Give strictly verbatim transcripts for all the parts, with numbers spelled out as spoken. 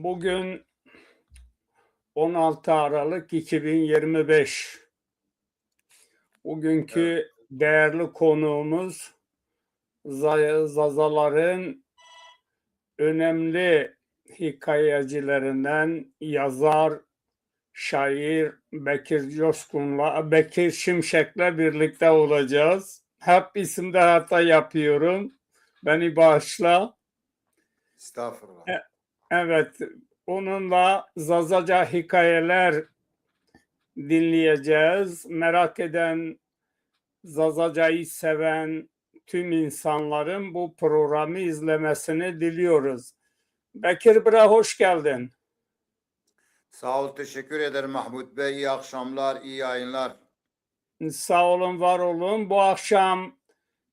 Bugün on altı Aralık iki bin yirmi beş. Bugünkü Evet. değerli konuğumuz Za- Zazaların önemli hikayecilerinden yazar, şair Bekir Coşkun'la, Bekir Şimşek'le birlikte olacağız. Hep isimde hata yapıyorum. Beni bağışla. Estağfurullah. E- Evet, onunla Zazaca hikayeler dinleyeceğiz. Merak eden, Zazacayı seven tüm insanların bu programı izlemesini diliyoruz. Bekir Bira, hoş geldin. Sağ ol, teşekkür ederim Mahmut Bey. İyi akşamlar, iyi yayınlar. Sağ olun, var olun. Bu akşam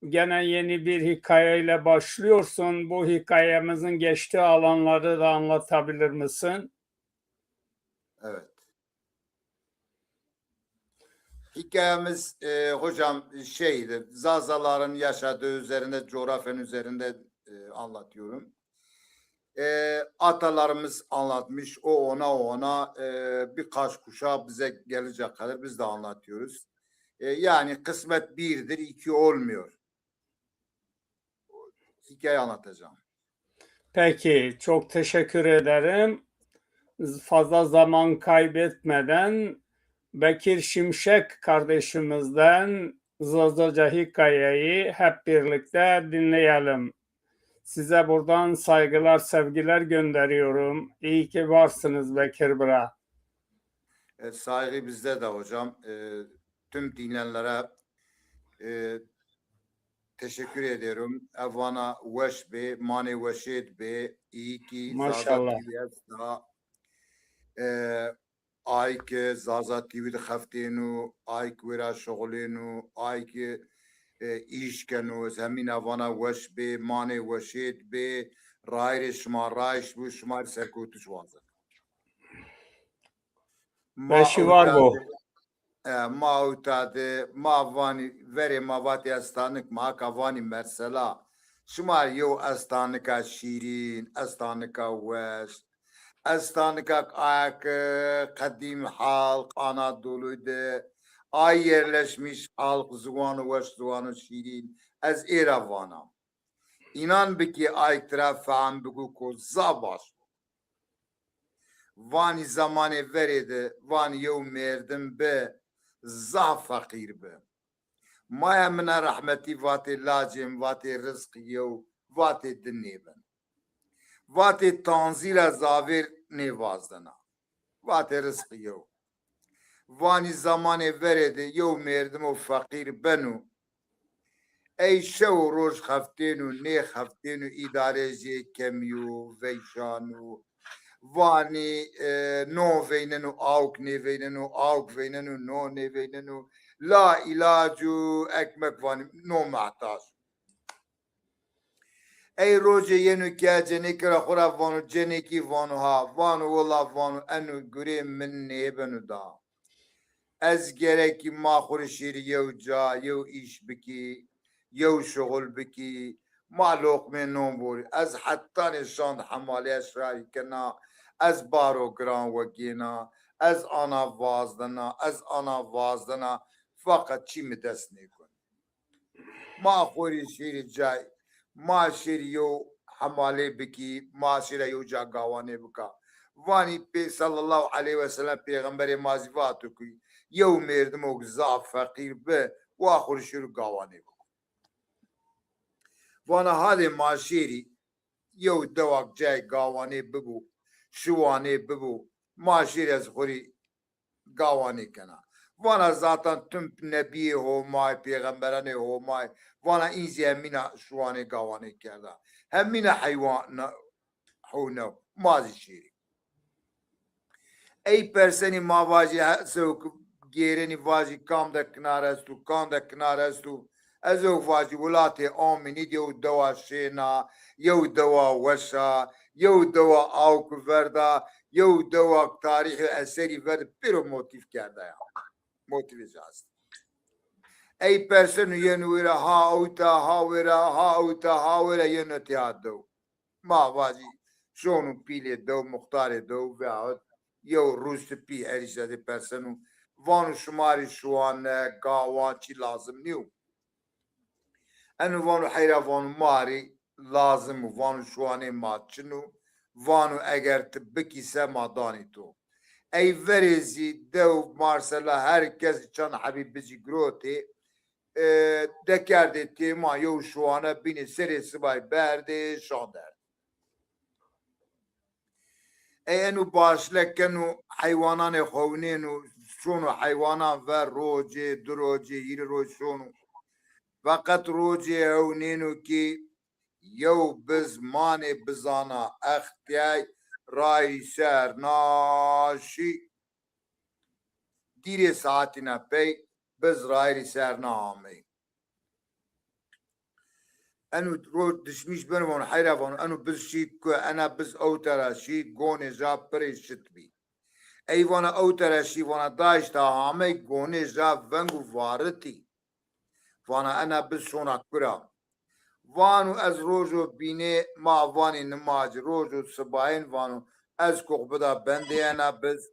gene yeni bir hikayeyle başlıyorsun. Bu hikayemizin geçtiği alanları da anlatabilir misin? Evet. Hikayemiz, e, hocam, şeydi, Zazaların yaşadığı üzerinde, coğrafyanın üzerinde, e, anlatıyorum. E, atalarımız anlatmış, o ona, o ona, e, birkaç kuşak bize gelecek kadar biz de anlatıyoruz. E, yani kısmet birdir, iki olmuyor. Hikaye anlatacağım. Peki, çok teşekkür ederim. Fazla zaman kaybetmeden Bekir Şimşek kardeşimizden Zazaca hikayeyi hep birlikte dinleyelim. Size buradan saygılar, sevgiler gönderiyorum. İyi ki varsınız Bekir Bira. E, saygı bizde de hocam. E, tüm dinleyenlere, e, teşekkür ediyorum. Ev vana weş bê, manê weşêd bê. İyi ki Zaza Maşallah. T V esta. E, Ay ki Zaza T V de xeftêno, ay ki wêra şuxulêno, ay ki, e, îş keno, ez hemîna vana weş bê, manê weşêd bê, rayirê şima rayş bo, şima rê serkewtiş wazena. Ma Beşî var ewta bo. De, e, ma ewta de, ma vanî verê ma vatê estanik, ma haka vanî mesela. Şima rê yew estanika şîrîn, estanika weş, Estanikak ayak, e, qedîm halk Anadolu de, ay yerleşmiş halk, ziwano weş, ziwano şîrîn, ez ê ra vana. Înan bikî ayk tira fehm biko ko zaf baş bo. Vanî zemanê verê de, vanî yew merdim bi, zaf feqîr bi. Maya min a rehmetî vatê lacê mi, vatê rizq yew, vatê di nêbeno. Vatê tanzî ra zavêr nêvazdena. Vatê rizq yew. Vanî zemanê verê de yew merdimo feqîr beno. Ey şew û roj xeftêno, nêxeftêno, îdare jê kemîyo, veyşano. Vanî, e, no veyneno, awk nêveyneno, awk veyneno, no nêveyneno. La îlac û ekmek vanî, no mehtac. Ey rojê yeno ke cenêke ra xo ra vano, cenêkî vano ha, vano wela vano eno gurê min nêbeno da. Ez gerekî ma xo rê şêrî yew ca, yew îş bikî, yew şuxul bikî, ma loqmê non borî. Ez hetanê şand hemalîya şarî kena, ez baro giran wegêna, ez ana vazdena, ez ana vazdena, feqet çî mi dest nêkeno. Ma xo rê şêrî cay, ma şêrî yew hemalê bikî, ma şêra yew ca gawanê bika. Vanî pê sallallahu aleyhi ve sellem pêxemberê ma zî vato ki yew merdimo ki zaf feqîr bi, wa xo rê şêro gawanê biko. Vana hadê ma şêrî yew dewak cayê gawanê bibo, şiwanê bibo, ma şêrî ez xo rê gawanê kena. Vana zaten tim nebîyê Homay, pêxemberanê Homay, vana în zî hemîna şiwanê gawanê kerda. Hemîna heywan hewne, ma zî şêrî. Ey persenî ma vajî he-, sewk gêrenî vajî kam de kinar esto, kam de kinar esto. Ez ewk vajî welatê Amînî de yew dewa şêna, yew dewa weş a, yew dewa awk verda, yew dewa tarîx û eserî verde pêro motîf kerda ya. Motîfê ci est. Ey perseno yeno wêra ha ewta, ha wêra, ha ewta, ha wêra yeno têa dew. Ma vajî şono pîlê dew, muxtarê dew veyahut yew rûsipî, her îşte zî perseno, vano şima rê şiwane, gawan çî lazim nîyo. Eno vano heyra, vano ma rê lazim o, vano şiwanê ma çin o, vano eger ti bikî se ma danî to. Ey verê zî dew Marsela her kes çand hebî bizî girotê, e, dekerdê têma yew şiwane bînê serê sibay berdê şanderd. Ey eno başle keno heywananê xewnêno, şono heywanan ver rocê, di rocê, hîrê roj şono. Feqet rocê hewnêno kî yew biz manê bizana extiyay rayî ser na şî. Dîrê saetîna pey biz rayîrî ser na amey. Eno roj dişmîş beno vano heyra vano eno biz şî ku, ena biz ewta ra şî, gonê ja pirê şit bî. Ey vana ewta ra şî, vana daşta amey, gonê ja veng û varitî. Vana ena biz şona kura. Vano ez rojo bînê ma vanî nimacî, rojo sibayên vano ez kox bida bendê ena biz,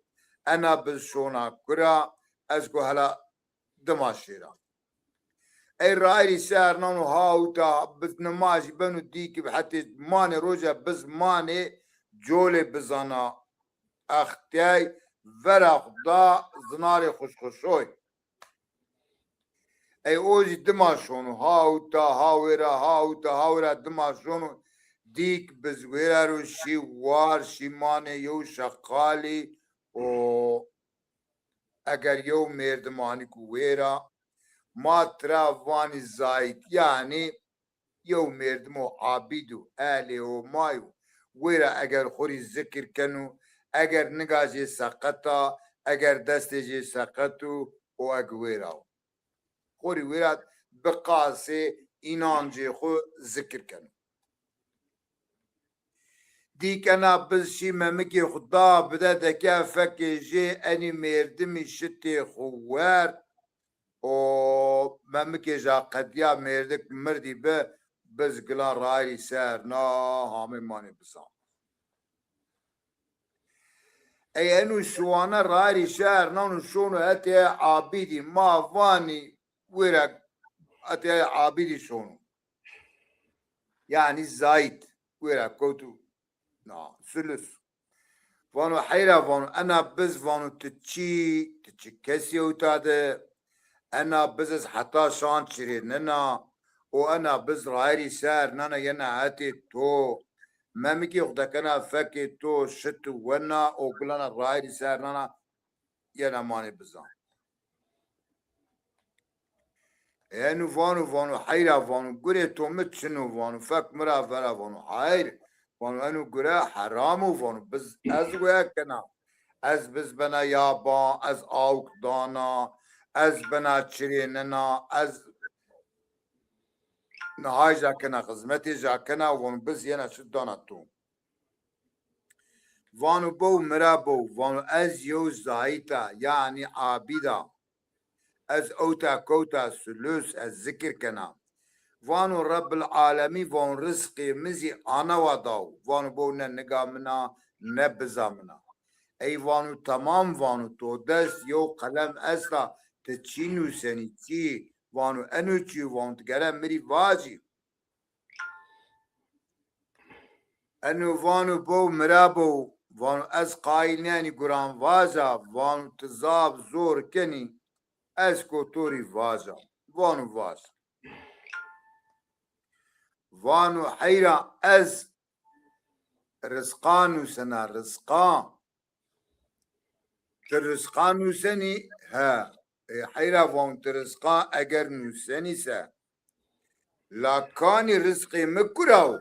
ena biz şona kura, ez ko hela dima şêra. Ey rayîrî ser nano ha ûta biz nimacî beno dî ki hetê manê roja biz manê colê bizana extey vera xu da zinarê xuşxuşoy. Ey o zî dima şono, ha ûta, ha wêra, ha ûta, ha wêra dima şono. Dîk biz wêra ro şî war, şî manê yew şeqalî û eger yew mêrdim anî ku wêra, ma tira vanî zayît, yanî yew mêrdimo abîd o, elê o, may o. Wêra eger xo rî zikir keno, eger niga jê seqet a, eger destê jê seqet o, o eg wêra o. Xo rî wêra bi qasê înancê xo zikir keno. Dîk ena biz şî memikê xo da bide deke fekê jê enî mêrdimî şitê xo werd û memikê ja qedîya, mêrdik mirdî bi, biz gilan rayîrî ser na hamê manê bizan. Ey eno şiwane rayîrî şer nano şono hetê abîdî ma vanî wêra hetê abîdî şono. Yanî zayît wêra kewto na sulus. Vano heyra vano ena biz vano ti çî, ti çi kesî ewta de. Ena biz ez heta şan çirê nena û ena biz rayîrî ser nana yena hetê to. Memikê xu dekena fekê to şit û wena û gulana rayîrî ser nana yena manê bizan. Enu vano, vano heyra vano, gurê to mi çin o vano, fek mi ra vera vano, heyr. Vano enu gure heram o vano, biz ez weye kena. Ez biz bena yaban, ez awk dana, ez bena çirê nena, ez nihay ja kena, xizmetê ja kena, vano biz yena çi dana to. Vano bow mi ra bow, vano ez yew zayît a, yanî abîd a. Ez ewta kewta sulus, ez zikir kena. Vano Rebbil Alemî, vano rizqê mi zî ana wa daw. Vano bow ne niga min a, ne biza min a. Ey vano temam vano, to dest yew qelem esta, ti çî nusenî, çî? Vano eno çî yo, vano ti gere mi rî vacî. Eno vano bow mi ra bow, vano ez qayîl nîyanî guran vaja, vano ti zaf zor kenî, ez ko to rî vaja. Vano vaja. Vano heyra ez rizqa nusena, rizqa. Ti rizqa nusenî? He. E, heyra von ti rizqa eger nusenî se. La kanî rizqê mi kura o?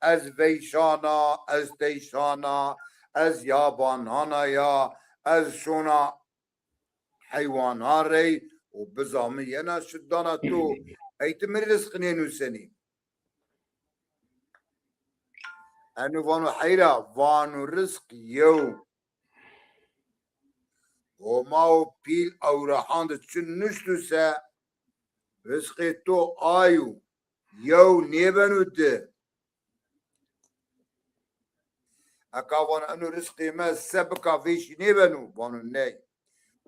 Ez veyşan a, ez teyşan a, ez yabanan a ya, ez şona heywanan rey û biza mi yena şit dana to. Ey ti mi rizq nênusenî? Eno vano heyra, vano rizq yew. Homa û pîl ewrehan de çi nuştu se, rizqê to ay o, yew nêbeno di. Eka vano eno rizqê mi se bika vêşî nêbeno? Vano ney.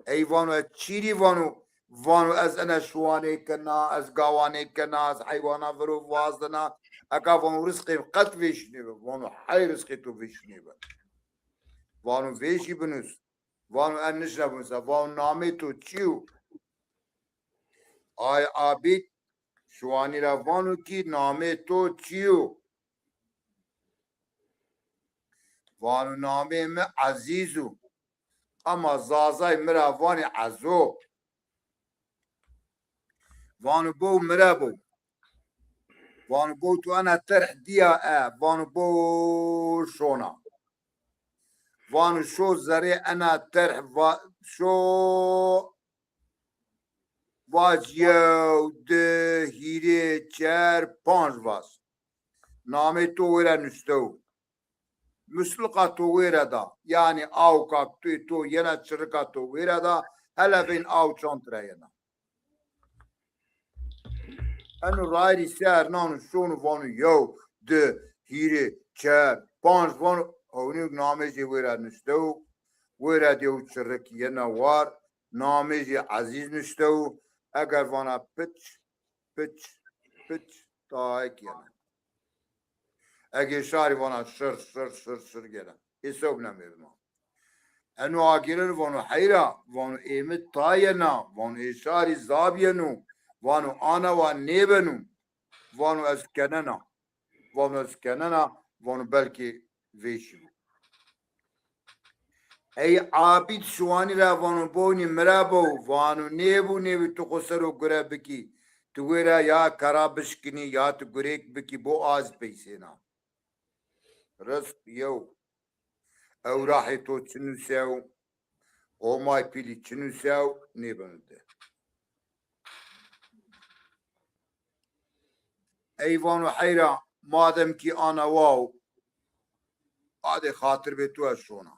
Ey vano ez çîrî vano, vano ez ena şiwanê kena, ez gawanê kena, ez heywana viro vazdena. Eka vano rizqê mi qet vêşî nêbeno. Vano hey rizqê to vêşî nêbeno. Vano vêşî binus. Vano en nişna binus. Vano namê to çi yo? Ay Abîd şiwanî ra vano kî namê to çi yo? Vano namê mi Ezîz o. Ama Zazay mi ra vanê Ezo. Vano bo mi ra bo. Vano bo tu ena terh dîya e. Vano bo şona. Vano şo zerê ena terh va, şo vac yew, di, hîrê, çer, panc vaz. Namê to wêra nuştew. Musluqa to wêra da. Yanî awka to, to yena, çirika to wêra da. Hele vên aw çand ra yena. Eno rayîrî ser nano şono vano yew, di, hîrê, çer, panc vano ewnî namê jê wêra nuştew. Wêra de yew çirik yena war. Namê jê Ezîz nuştew. Eger vana piç, piç, piç, taek yena. Egê şarî vana şir, şir, şir, şir gena. Ê sewbna merdima. Eno agêreno vano heyra, vano ê mi ta yena, vano ê şarî zaf yeno, vano ana wa nêbeno, vano ez kenena, vano ez kenena, vano belkî vêşî bo. Ey Abîd şiwanî ra vano bonî mi ra bo, vano nêbo, nêbo tu xo ser o gure bikî, tu wêra ya kera bişkinî ya tu gurêk bikî bo az peysêna. Rizq yew. Ewrahê to çi nusew, Homay pîlî çi nusew, nêbeno di. Ey vano heyra, madem kî ana wa o, adê xatir bê to ez şona.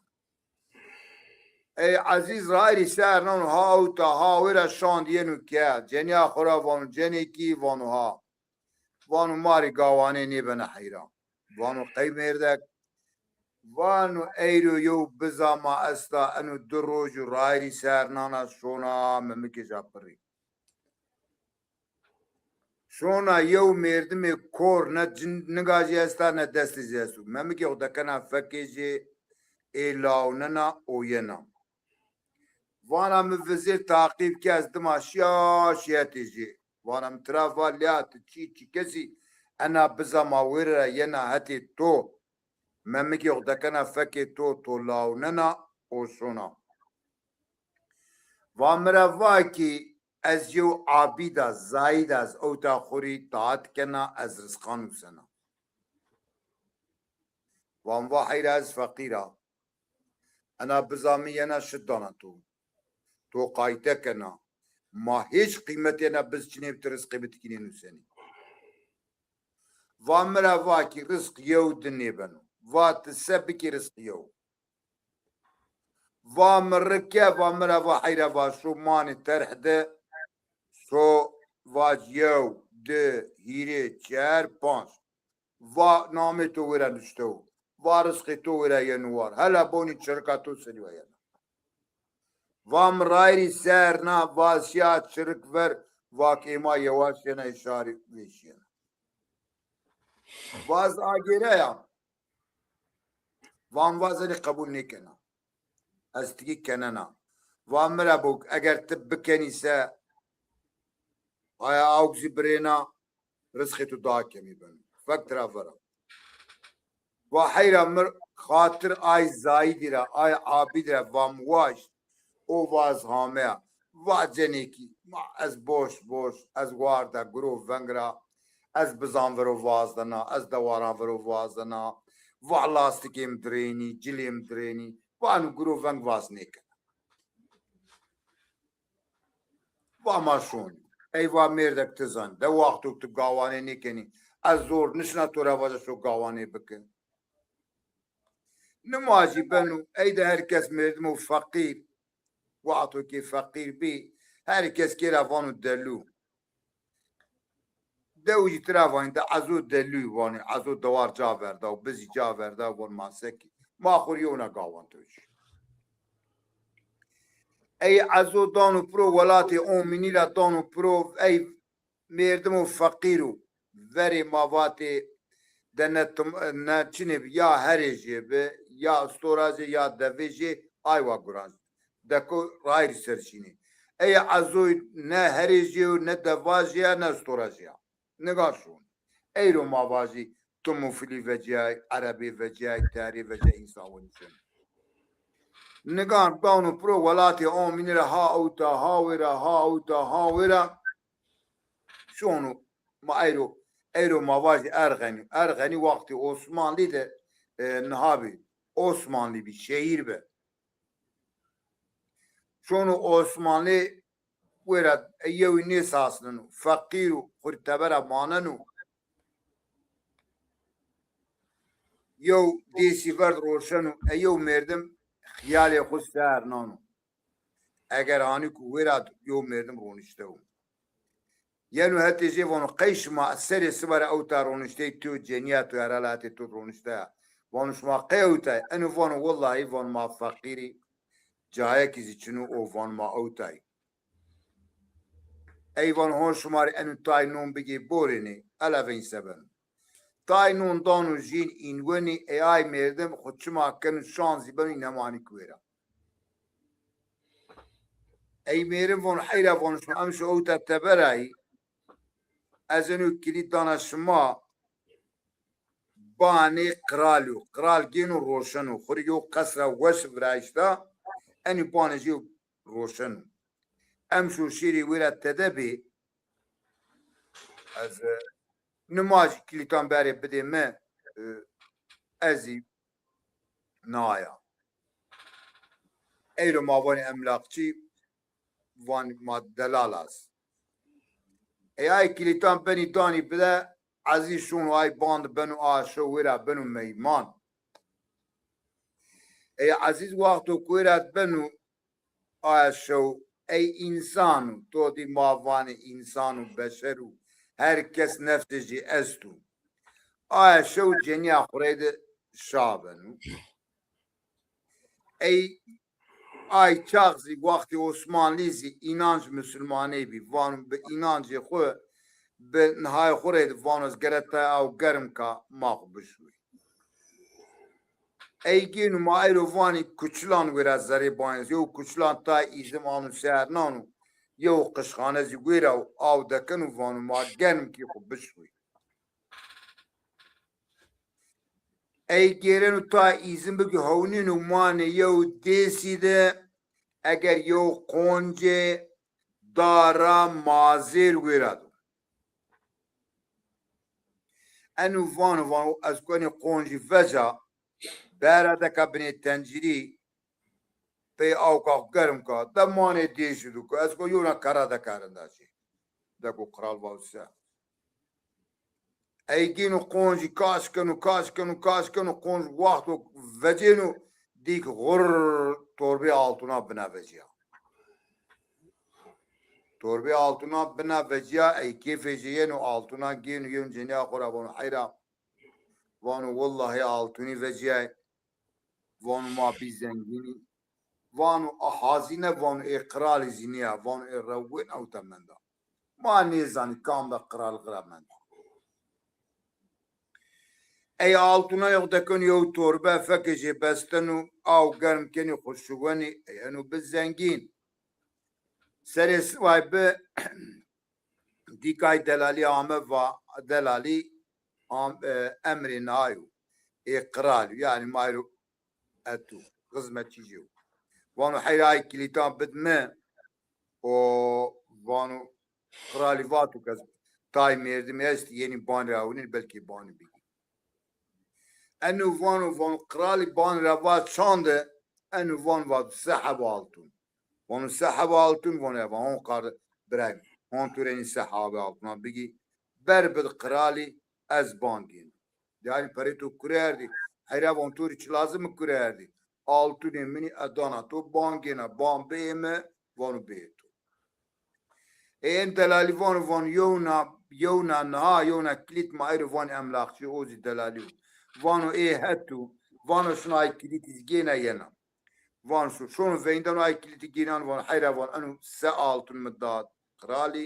Ey Ezîz rayîrî ser nano ha ewta ha wêra şand yeno ke, cenîya xo ra vano cenêkî, vano ha. Vano ma rê gawanê nêbena heyra. Vano qey mêrdek? Vano eyro yew biza ma esta, eno di roj û rayîrî ser nana şona memikê ja pirrî. Şona yew mêrdimê kor, ne cin-, niga jî esta ne destê jî esto. Memikê xo dekena fekê jê, ê lawnena o yena. Vana mi vizêr taqîb ke ez dima şîya şîya hetê jê. Vana mi tira va lêa ti çî çîkesî ena biza ma wêre ra yena hetê to. Memikê xo dekena fekê to, to lawnena o şona. Va mi ra va kî ez yew Abîd a, Zahîd a, ez ewta xo rî taat kena, ez rizqa nusena. Van va heyra ez feqîr a. Ena biza mi yena şit dana to. To qayte kena. Ma hêç qîmetê ena biz çinê bi ti rizqê bi ti kî nênusenî. Va mi ra va kî rizq yew di nêbeno. Va ti se bikî rizq yew. Va mi rike, va mi ra va heyra va şo manê terh de, şo vac yew, di, hîrê, çer, panc. Va namê to wêra nuştew. Va rizqê to wêra yeno war. Hela bonî çirika to serî wa yena. Va mi rayîrî ser na, va şîya çirik ver, va kê ma yewaş yena ê şarî vêşîyena. Va ez agêre ya. Va mi va ez enê qebul nêkena. Ez tikî kenena. Va mi ra bo, eger ti bikenî se, aya awk zî birêna, rizqê tu daha kemî beno. Fek tira vera. Va heyra mi xatir ay Zahîdî ra, ay Abîdî ra va mi waşt. O va ez hameya. Va cenêkî, ma ez boş boş, ez warda guro veng ra, ez bizan viro vazdena, ez dewaran viro vazdena. Va lastikê mi dirênî, cilê mi dirênî. Va eno guro veng vaz nêkena. Va ma şonî. Ey va mêrdek ti zanî. De wexto tu gawanê nêkenî, ez zor nişna to ra vaja şo gawanê bike. Nima jî beno, ey de her kes mêrdimo feqîr. Wexto ke feqîr bî, her kes kê ra vano delû. Dew jî tira vanî de Ezo delû vanî. Ezo dewar ca verda û bizî ca verda, von ma sekî. Ma xo rê yewna gawan to jî. Ey ezo dano piro welatê ominî ra dano piro, ey mêrdimo feqîr o. Verê ma vatê de ne tim-, ne çinê bi, ya herê jê bi, ya istora jê, ya devê jê, ay wa guran. Deko rayîr ser şînê. Ey ezoy ne herê jê yo, ne deva jê ya, ne istora jê ya. Nigan şûn. Eyro ma vajî tim û filî vecîyay, erebê vecîyay, terê vecîyay, însan wenî şûn. Nigan dano piro welatê ominî ra ha ewta, ha wêra, ha ewta, ha wêra. Şono ma eyro, eyro ma vajî Erxenî. Erxenî wextê Osmanlî de, e, niha bî. Osmanlî bî, şehîr bi. Şono Osmanlî wêra, e, yewî nêsasneno. Feqîr o, xwu rê tebera maneno. Yew dêsî verd roşeno, e, yew mêrdim xiyalê xwu ser nano. Eger hanî ku wêra yew mêrdim ronişte wo. Yeno hetê jê vano, qey şima serê siba ra ewta roniştey, tu, cenîya tu, herhalê hetê tu ronişte ya. Vano, şima qey ewtay? Eno vano, wellahî, vano, ma feqîrî, cayekî zî çin o, o vano, ma ewtay. Ey vano, ho şima rê eno tay non bigê borênê, elevên se beno. Tay non dano jîn, înwenî, ey ay mêrdim xwu çima keno, şan zî beno, înemanî ki wêra. Ey mêrin von heyra von şima, em şo ewta teberayî. Ez eno kilît dana şima, banê qiralî yo. Qiral gêno roşeno. Xwu rê yew qesra weş virayîşta, enî banê jê roşeno. Em şo şêrê wêra tede bê. Ez, e, nimajî kilîtan berê bidê mi, e, ez zî naya. Eyro ma vanî emlakçî, vanî ma delal az. Ey ay kilîtan benî danî bide, Ezîz şono ay band beno, a şew wêra beno meyman. Ey Ezîz wexto ku wêra beno, aya şew ey însan o, to dî ma vanê însan û beşer û her kes nefsê jê esto. Aya şew cenîya xwu reyde şa beno. Ey ay çax zî wextê Osmanlî zî înanc musulmaney bî. Vano bi înancê xwu, bi nihayê xwu reyde vano ez gere tay aw germ ka ma xwu bişuwê. Ey gêno ma eyro vanî kuçilan wêra zerê banê zî. Yew kuçilan tay îzim ano ser nano. Yew qişxane zî wêra aw dekeno, vano ma germ kî xwu bişuwê. Ey gêreno tay îzin bigî, hewnîno manê yew dêsî de, eger yew qoncê dara mazêr wêra do. Eno vano, vano ez ku enê qoncî veca, bera deka binê tencîrî, pey awka xwu germ ka, de manê dêsî do ku ez ku yewna kera deka rinda jê. De ku qral va se. Ey gêno qoncî kaş keno, kaş keno, kaş keno, qonc wexto vecêno, dîk xurr, torbê altuna bina vecîya. Torbê altuna bina vecîya, ey kêfê jê yeno, altuna gêno, yeno cenîya xwu ra vano heyra. Vano wellahî altunî vecîyay. Vano ma bî zengînî. Vano a hazîne, vano ê qiralî zî nîya, vano ê rewên ewta menda. Ma nêzanî kam de qiral xira menda. Ey altuna yew dekeno yew torbe, fekê jê besteno, aw germ kenî, xwu şuwenî, ey eno bi zengîn. Serê sibay bi dîkay delalî ame va, delalî am-, e, emrê nayo. Ê qiral, yanî ma ro eto, xizmetçî jê yo. Vano heyra ay kilîtan bid mi, o vano qiralî vato ke ez tay mêrdimî est, yenî banî ra winî, belkî banî bigî. Eno vano, vano qiralî banî ra va çand e, eno van va se heb altun. Vano se heb altun, vano eva, hon qar birayî, hon tu rê enî se heb altuna bigî, ber bid qiralî, ez ban gêna. Yanî perê to kure erdî. Heyra, vano to rê çi lazim mi, kure erdî. Altunê min î, ez dana to, ban gêna, ban bê mi, vano bê to. Ê en delalî vano, vano yewna, yewna niha, yewna kilît ma ey ro vanî emlakçî, o zî delalî yo. Vano ê heto, Vano şino ay kilîtî zî gêna yena. Van şo, şono veyndeno ay kilîtî gênan, van heyra, van eno se altun mi da qralî,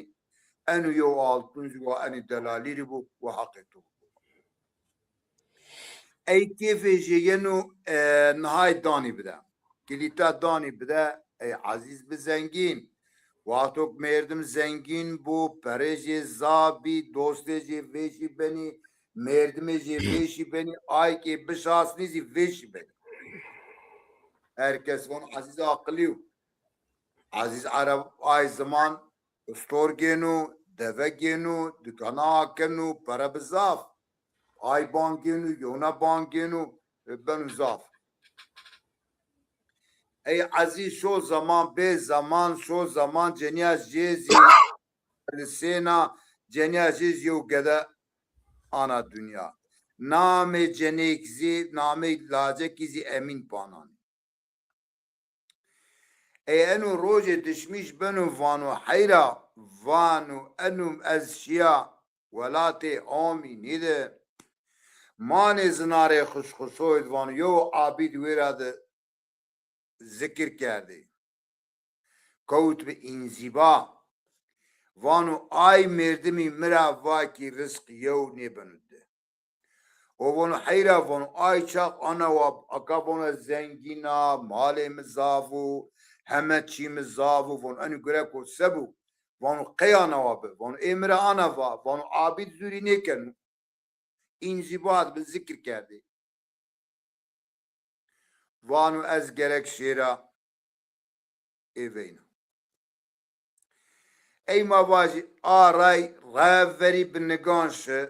eno yew altun zî wa enê delalî rê bo, wa heqê to bo. Ey kêfê jê yeno, e, nihay danî bide. Kilîta danî bide, ey Ezîz bi zengîn. Wexto ke merdim zengîn bo, perê jê zaf bî, dostê jê vêşî benî, merdimê jê vêşî benî, ay kê bişasnî zî vêşî benî. Her kes von Ezîz aqilî yo. Ezîz Ereb ay ziman ustor gêno, deve gêno, dukana akeno, pere bi zaf. Ay ban gêno, yewna ban gêno, e, beno zaf. Ey Ezîz şo zeman bê zeman, şo zeman cenîya jê zî risêna, cenîya jê zî yew gede ana dinya. Namê cenêk zî, namê lacekî zî Emîn pananê. Ey eno rojê dişmîş beno vano heyra, vano eno ez şîya welatê Amînî de. Manê zinarê xuşxuşoyî de vano yew abîd wêra de zikir kerdê. Kewt bi înzîba. Vano ay merdimî mi ra va kî rizq yew nêbeno di. O vano heyra, vano ay çax ana wa, aka vano ez zengîn a, malê mi zaf o, heme çî mi zaf o, vano enî gureko se bo? Vano qey ana wa bi? Vano ê mi ra ana va, vano abîd zûrî nêkeno. Înzîba de bi zikir kerdê. Vano ez gerek şêra ê veyna. Ey ma vajî a ray, raya verî bi nigan şi,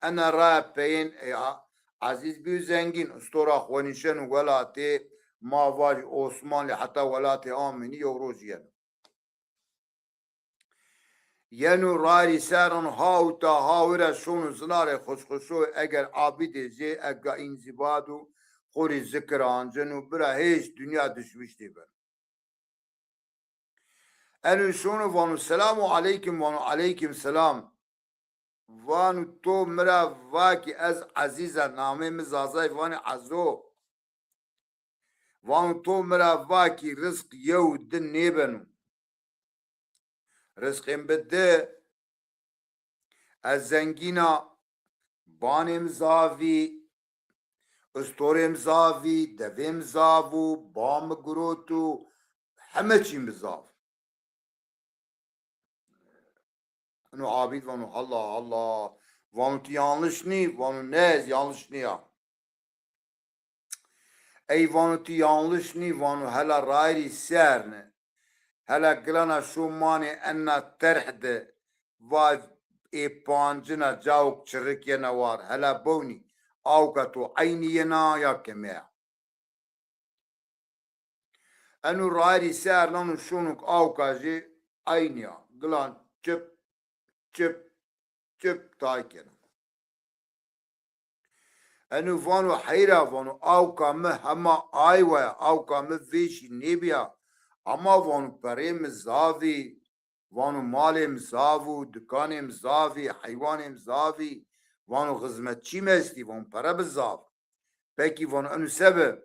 ena raya peyên ey a, Ezîz bîyo zengîn, ustora xwenîşeno welatê, ma vajî Osmanlî, heta welatê Amînî yew roj yeno. Yeno rarî ser, eno hawta hawira şono zinarê xuşxuşo, eger abîdê zê ega înzîba do, xo rê zikir anceno, bira hêç dinya dişmîş nêbeno. Eno şono vano selamu aleykum, vano aleykum selam. Vano to mi ra va kî ez Ezîz a, namê mi Zazay vanê Ezo. Vano to mi ra va kî rizq yew di nêbeno. Rizqê mi bi di, ez zengîn a, banê mi zaf î, ustorê mi zaf î, devê mi zaf o, ba mi girot o, heme çî mi zaf. Ino abîd vano, Allah Allah. Vano ti yanlış nî? Vano ne, ez yanlış nîya. Ey vano ti yanlış nî? Vano hela rayirî serne. Hela gilana şo manê ena terh de, va ê pancina cawk çirik yena war. Hela bewnî, awka to eynî yena ya keme ya? Eno rayirî ser nano şonok awka jê eynî ya. Gilan çip, çip, çip tay kena. Eno vano heyra, vano awka mi hema aywa ya, awka mi vêşî nêbîya. Ama vano perê mi zaf î, vano malê mi zaf o, dikanê mi zaf î, heywanê mi zaf î, vano xizmetçî mi estî, vano pere bi zaf. Pekî vano eno se bi?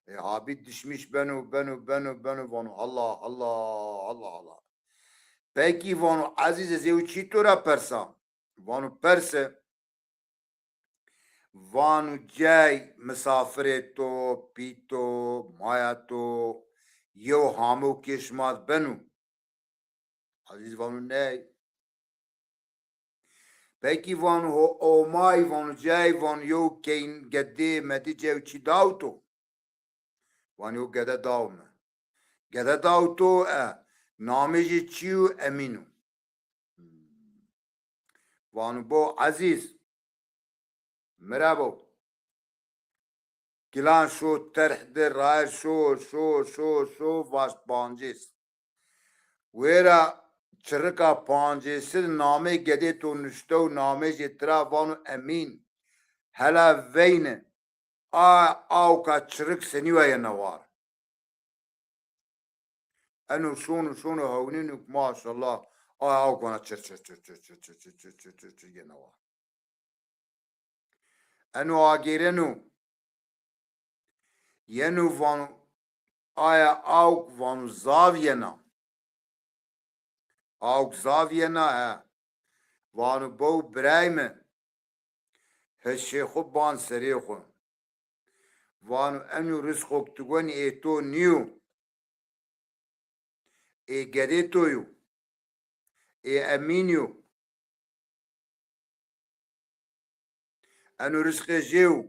E, abîd dişmîş beno, beno, beno, beno, vano Allah, Allah, Allah, Allah. Pekî vano Ezîz, ez yew çî to ra persa? Vano perse. Vano cey misafirê to, pî to, maya to, yew hame û kê şima di beno? Ezîz vano ney. Pekî vano ho omay, vano cey, vano yew keyn gedê medê cey çî daw to? Vano yew gede daw mi. Gede daw to e, namê jê çi yo? Emîn o. Vano bo Ezîz. Mi ra bo. Gilan şo terh de, rayir şo, şo, şo, şo, vaşt pancês. Wêra çirika pancêsi de namê gedê to nuşte û namê jê tira, vano Emîn. Hela veyni, a awka çirik senî wa yena war? Eno şono, şono hewnîno, maşallah, a awk vana çir, çir, çir yena war. Eno agêreno, Yeno vano, aya awk vano zaf yena. Awk zaf yena he. Vano, bew birayê mi, hişê xwu ban serê xwu. Vano, eno rizqo ke ti wenî ê to nîyo. Ê gedê to yo. Ê emînî yo. Eno rizqê jê yo,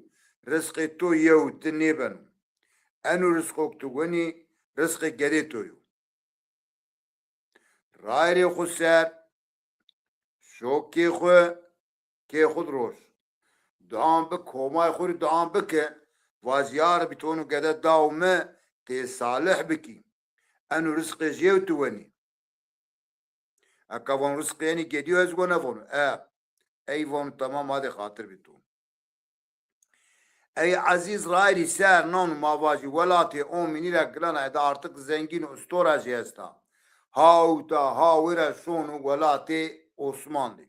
rizqê to yew di nêbeno. Eno rizqo ke ti wenî, rizqê gedê to yo. Rayîrê xwu ser, şo kê xwu, kê xwu di roj. Duan bik, Homay xwu rê duan bike, vajî, ya Rebbî, ti weno gede dawo mi, tê salih bikî. Eno rizqê jê yo ti wenî. Eka vano rizqê enî gedî yo, ez wena vano. E, ey vano tamam, hadi xatir bî to. Ey ezîz, rayîrî ser nano ma vajî welatê Omînî ra gilana, eda artık zengîn û istora jî esta. Hawta ha wêra şono welatê Osmanlî.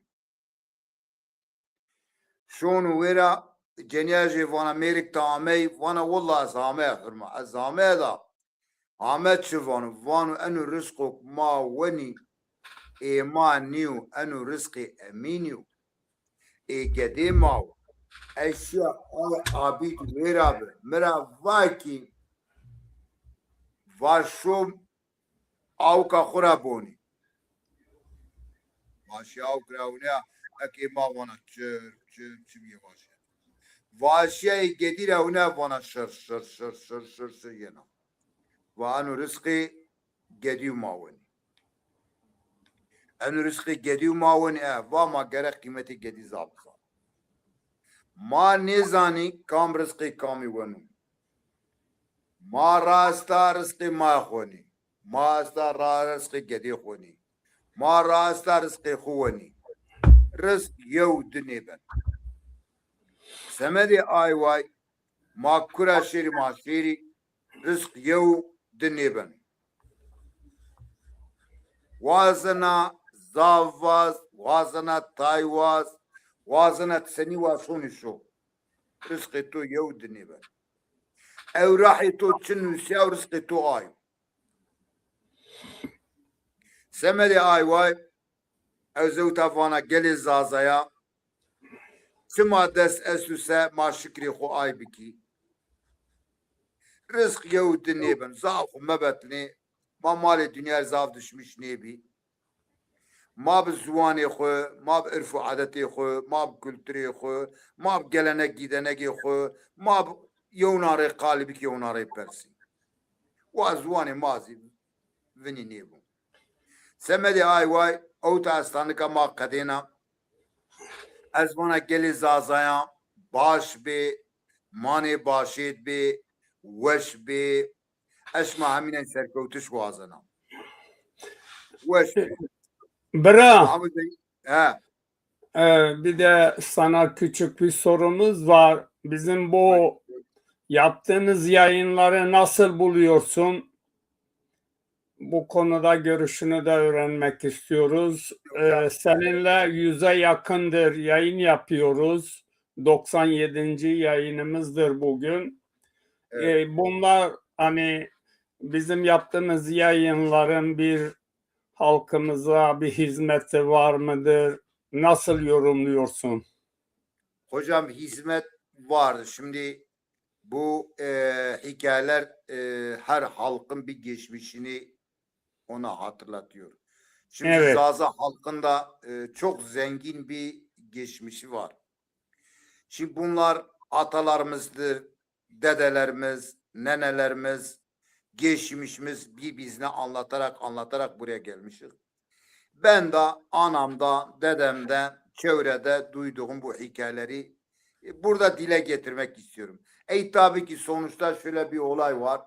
Şono wêra, cenîya jê vana mêrik ti amey, vana willa ez ameya hurma. Ez ameya da. Ame çi vano? Vano eno rizqo ke ma wenî, ê ma nîyo, eno rizqê emînî yo. Ê gedê ma wo. Ez şiya ay abîd wêra bi. Mi ra va kî, va şo awka xwu ra bonî. Ma şiya awk ra wina, eke ma vana çir, çir, çi bîye va şiya. Va şiya ê gedî ra wina, vana şir, şir, şir, şir, şir, şir yena. Va eno rizqê gedî yo ma wenî. Eno rizqê gedî yo ma wenî, e, va ma gerek qîmetê gedî zaf bizanî. Ma nêzanî kam rizqê kamî weno. Ma ra esta rizqê ma xwenî. Ma esta ra rizqê gedê xwenî. Ma ra esta rizqê xwu wenî. Rizq yew di nêben. Semedê ay way, ma kura şêrî ma şêrî, rizq yew di nêben. Wazena zaf waz, wazena tay waz, wazena senî waz, şonî şo. Rizqê to yew di nêben. Ewrahê to çi nusîya, rizqê to ay. Semedê ay way, ew zewta vana gelê Zazaya, çima dest esto se ma şikrê xo ay bikî. Rizq yew di nêben, zaf xo mebetnê, ma malê dinya rê zaf dişmiş nêbî. Ma bi ziwanê xwu, ma bi irf û adetê xwu, ma bi kulturê xwu, ma bi gelenek gîdenegê xwu, ma bi yewna rê qalî bikî, yewna rê persî. Wa ziwanê ma zî vinî nêbo. Semedê ay way, ewta estanika ma qedêna. Ez vana gelê Zazayan baş bê, manê başêd bê, weş bê. Ez şima hemînen serkewtiş wazena. Weş bê. Bira, Mahmut Bey, he. E, bir de sana küçük bir sorumuz var. Bizim bu yaptığımız yayınları nasıl buluyorsun? Bu konuda görüşünü de öğrenmek istiyoruz. Ee, seninle yüze yakındır yayın yapıyoruz. Doksan yedinci yayınımızdır bugün. Evet. Ee, bunlar hani bizim yaptığımız yayınların bir halkımıza bir hizmeti var mıdır? Nasıl yorumluyorsun? Hocam, hizmet vardı. Şimdi bu, e, hikayeler, e, her halkın bir geçmişini ona hatırlatıyor. Şimdi Evet. Zaza halkın da, e, çok zengin bir geçmişi var. Şimdi bunlar atalarımızdır, dedelerimiz, nenelerimiz, geçmişimiz bir bizine anlatarak, anlatarak buraya gelmişiz. Ben de anamdan, dedemden, çevrede duyduğum bu hikayeleri, e, burada dile getirmek istiyorum. Ey, tabii ki sonuçta şöyle bir olay var.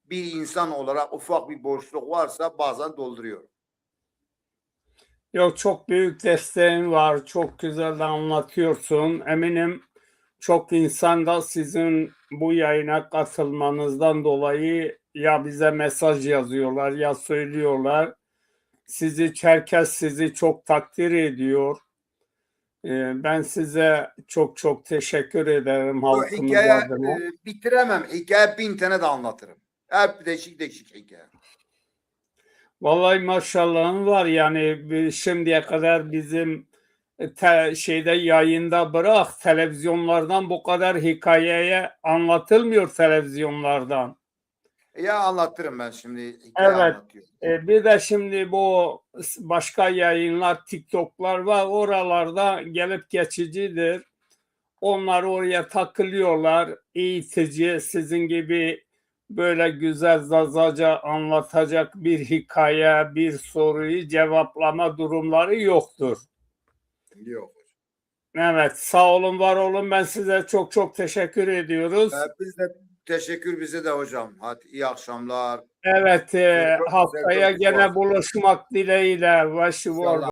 Bir insan olarak ufak bir boşluk varsa bazen dolduruyorum. Yok, çok büyük desteğin var. Çok güzel de anlatıyorsun. Eminim çok insan da sizin bu yayına katılmanızdan dolayı ya bize mesaj yazıyorlar, ya söylüyorlar. Sizi, Çerkez sizi çok takdir ediyor. E, ben size çok çok teşekkür ederim Bu halkımız hikaye adına. e, bitiremem. Hikaye bin tane de anlatırım. Hep değişik değişik hikaye. Vallahi maşallahın var yani, bi- şimdiye kadar bizim e, te- şeyde yayında bırak, televizyonlardan bu kadar hikayeye anlatılmıyor televizyonlardan. Ya anlatırım ben şimdi. Hikaye Evet. Anlatıyorum. E, bir de şimdi bu s- başka yayınlar, TikTok'lar var. Oralarda gelip geçicidir. Onlar oraya takılıyorlar. Eğitici, sizin gibi böyle güzel Zazaca anlatacak bir hikaye, bir soruyu cevaplama durumları yoktur. Yok. Evet, sağ olun, var olun. Ben size çok çok teşekkür ediyoruz. E, Biz de teşekkür bize de hocam. Hadi iyi akşamlar. Evet, e, Çok haftaya güzel konuşma gene oldu. Buluşmak dileğiyle. Başı İnşallah.